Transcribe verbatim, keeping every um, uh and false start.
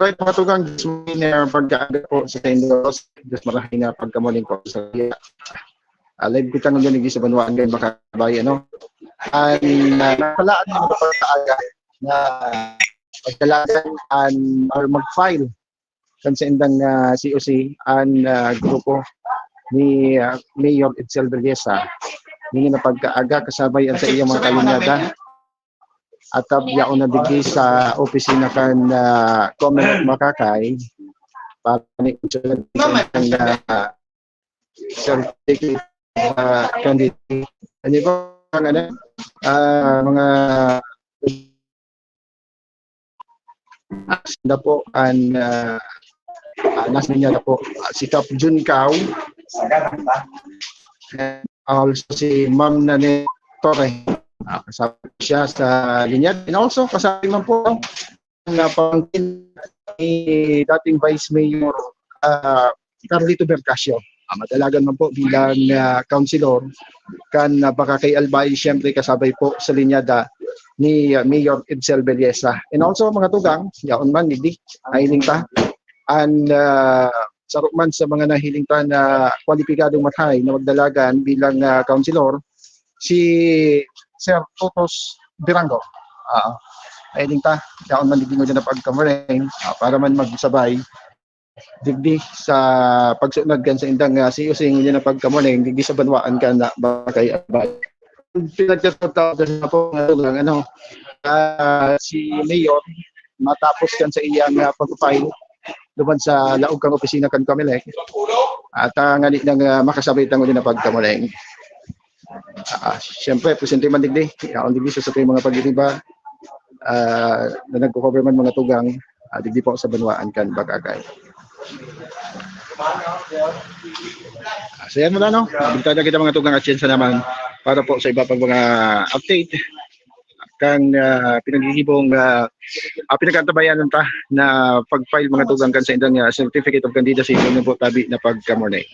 Right, mga tugang, Diyos marhay na pagkaaga po sa inyo. Diyos marhay na pagkamuling po sa iya. Ah, live ko tangon yan, sa banwaan kan Bakakay, ano. An, ah, nakalaan na pagkaaga na pagdalagan an, or mag-file kan sa indang, ah, C O C, an, ah, grupo ni, ah, Mayor Edsel Bergesa. Nini na pagkaaga, kasabay an sa iyang mga kalinyada. At tab, yaon na digdi sa opisina kan, ah, Comelec Bakakay para ni, ah, certificate, ah, candidate. Ano ba ang, ano? Ah, mga na po an, ah, ah, nasa linya na po, ah, si Kap Jun Cao. And also si Ma'am Nani Torre. Ah, kasama siya sa linya. And also, kasama man po ang, ah, pamangkin ni dating Vice Mayor, ah, Carlito Bercasio. Ah, madalagan man po bilang, ah, councilor kan, ah, Bakakay Albay, siyempre kasabay po sa linyada ni, ah, Mayor Edsel Bergesa. And also, mga tugang, yaon man, digdi, nahiling ta. An, ah, saro man sa mga nahiling ta na kwalipikadong mathay na magdalagan bilang, ah, councilor, si Sir Totos Birango. Ah, nahiling ta, yaon man digdi ngunyan na pagkamureng, ah, para man magsabay digdi sa pagsunod kan sa indang, ah, C O C ngunyan na pagkamureng digdi sa banwaan kan, ah, Bakakay Albay. Pinagtatapos na po nga lugar, ano, ah, si Mayor, matapos kan sa iyang, ah, pag-file duman sa laog kan opisina kan Comelec, at, ah, ngani nang, ah, makasabay ta ngunyan na pagkamureng. Ah, siyempre, presente man digdi, yaon digdi sa satuyang mga pagtitiba, ah, na nagko-cover man, mga tugang, ah, digdi po sa banwaan kan Bakakay. Ah, so yan muna, no? Bintana kita, mga tugang, at siya naman para po sa iba pang mga update kan, ah, pinagigibong, ah, ah, pinagkaantabayanan ta na pag-file, mga tugang, kan sa indang, ah, certificate of candidacy, yun po tabi na pagkamureng.